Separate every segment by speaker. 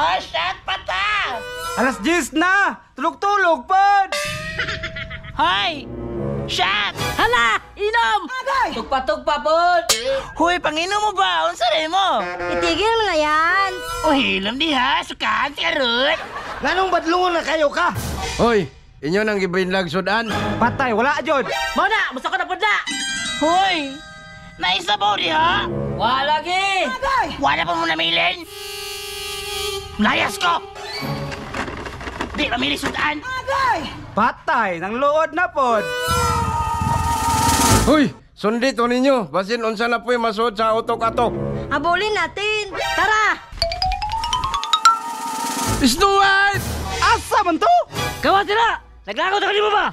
Speaker 1: Oh, shot pata!
Speaker 2: Alas 10 na! Tulog-tulog pod!
Speaker 1: Hoy! Shot!
Speaker 3: Hala! Inom!
Speaker 4: Tugpa-tugpa pod!
Speaker 1: Hoy, pangino mo ba? Unsa rin mo?
Speaker 3: Itigil mo na yan!
Speaker 1: O hilom di ha, sukaan si karon.
Speaker 2: Nganong badlungon na kayo ka?
Speaker 5: Hoy, inyo nang gibinlag sudan.
Speaker 2: Patay, wala jud.
Speaker 4: Mao na, musa ko na pod na!
Speaker 1: Hoy! Naisabaw di ha?
Speaker 4: Wa lagi!
Speaker 1: Wala pa mo namilin? Layas ko! Di mamili sudan!
Speaker 2: Patay, nang luod na pod.
Speaker 5: Hoy, sundi to ninyo. Basin unsa na po'y masuod sa utok ato.
Speaker 3: Habulin natin! Tara!
Speaker 5: Snow White!
Speaker 2: Asa man to?
Speaker 4: Gawa sila! Naglagot ako nimo ba?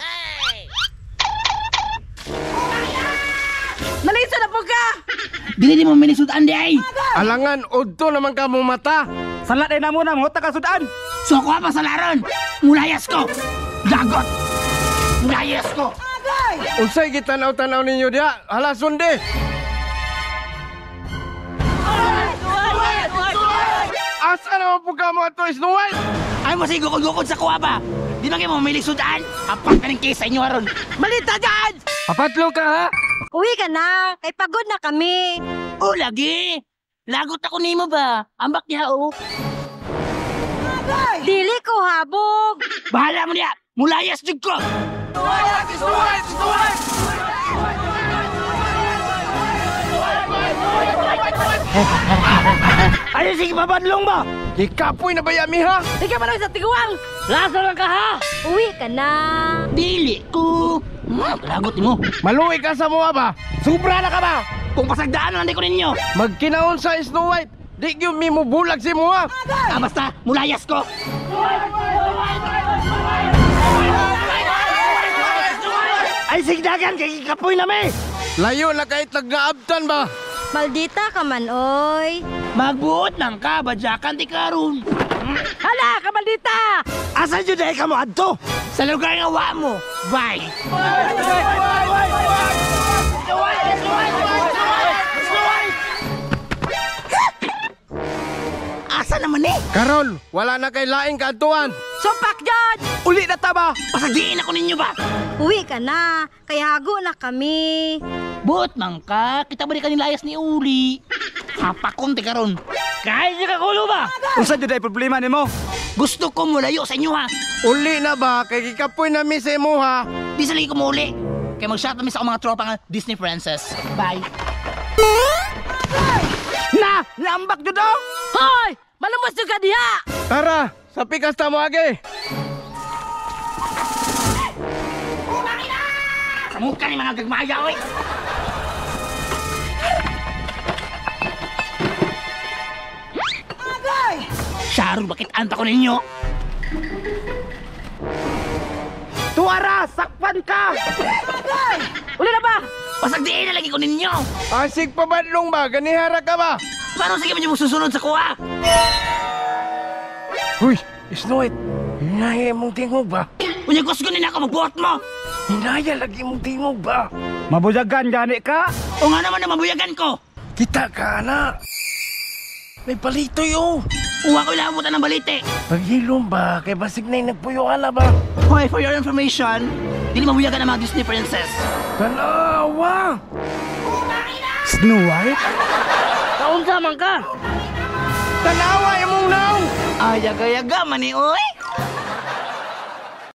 Speaker 3: Malisa na po ka!
Speaker 1: Dili di mo mamili sudan di ay!
Speaker 5: Alangan, udto naman ka mo mata.
Speaker 2: Sala day na mo na manguta ka sudan.
Speaker 1: So ako pa sa laron! Mulayas ko! Dagot! Mulayas ko!
Speaker 5: Unsay gitanaw-tanaw ninyo diha? Hala, sundi! Asa naman po ka mo ato, Snow White?
Speaker 1: Ay mo sige gukod-gukod sa kuha ba? Di ba kayo mamili sudan? Apak ka ng case sa inyo aron. Malita dyan!
Speaker 5: Papatlo ka ha?
Speaker 3: Uwi ka na! Kay pagod na kami!
Speaker 1: O lagi! Lagot ako nimo ba? Ambak niya o.
Speaker 3: Dili ko habog!
Speaker 1: Bahala mo niya! Mulayas jud ko!
Speaker 2: Ay sige mabadlong ba?
Speaker 5: Gikapoy na ba yami ha?
Speaker 4: Di ka man sa tiguang! Laso lang ka ha!
Speaker 3: Uwi ka na!
Speaker 1: Dili ko! Lagot nimo.
Speaker 5: Maluwi ka sa mua ba?
Speaker 1: Sobra na ka ba? Kung pasagdaan na ko ninyo.
Speaker 5: Magkinaon sa Snow White. Di gyud mi mo bulag si mua.
Speaker 1: Ah, basta, mulayas ko!
Speaker 2: Ay sigdagan kay gikapoy na mi.
Speaker 5: Layo na kay tagnaabtan ba?
Speaker 3: Maldita ka man, oy!
Speaker 1: Magbuot lang ka, badyakan di karon.
Speaker 4: Hala, ka maldita!
Speaker 2: Asa jud ay ka mo adto?
Speaker 1: Sa lugar nga wa mo. Bye! Asa naman eh?
Speaker 5: Karon, wala na kay laing kaadtuan.
Speaker 4: Supak jud!
Speaker 2: Uli na ta ba?
Speaker 1: Pasagdiin ako ninyo ba?
Speaker 3: Uwi ka na! Kay hago na kami!
Speaker 1: Buot man ka, kita ba di ka nilayas ni Uli? Hapakon ti karon.
Speaker 4: Kahit di ka kulo ba?
Speaker 2: Unsa jud ay problema nimo?
Speaker 1: Gusto ko mulayo sa inyo ha.
Speaker 5: Uli na ba kay gikapoy na mi sa imuha?
Speaker 1: Di sa lagi ko muli. Kaya mag-shot kami sa akong mga tropa nga Disney princess. Bye.
Speaker 2: Na, niambak jud oh.
Speaker 4: Hoy! Malumos jud ka diha!
Speaker 5: Tara, sa pikas ta mo agi.
Speaker 1: Sa mukha ni mga gagmaya, oy! Sharon, bakit anta ko ninyo?
Speaker 2: Tuara, sakpan ka.
Speaker 4: Uli na ba?
Speaker 1: Pasagdiin na lagi ko ninyo!
Speaker 5: Asig pabadlong ba? Ganihara ka ba?
Speaker 1: Paano sige man yung susunod sa kuha?
Speaker 5: Huy, Snow White. Hinaya mong tingog ba?
Speaker 1: Unya gusto nila ako magbuhat mo!
Speaker 5: Hinaya lagi mong tingog ba?
Speaker 2: Mabujagan gani ka?
Speaker 1: O nga naman na mabuyagan ko!
Speaker 5: Kita ka na. May palitoy oh.
Speaker 1: Uwa ko ilabutan ng balite!
Speaker 5: Paghilom ba? Kay basig na yung nagpuyuan na ba?
Speaker 1: Hoy, for your information, dili mabuyagan ang mga Disney princess.
Speaker 5: Tanawa!
Speaker 2: Snow White?
Speaker 4: Kaunsa man ka?
Speaker 5: Tanawa imong naong!
Speaker 1: Ay, yaga-yaga, mani, oy!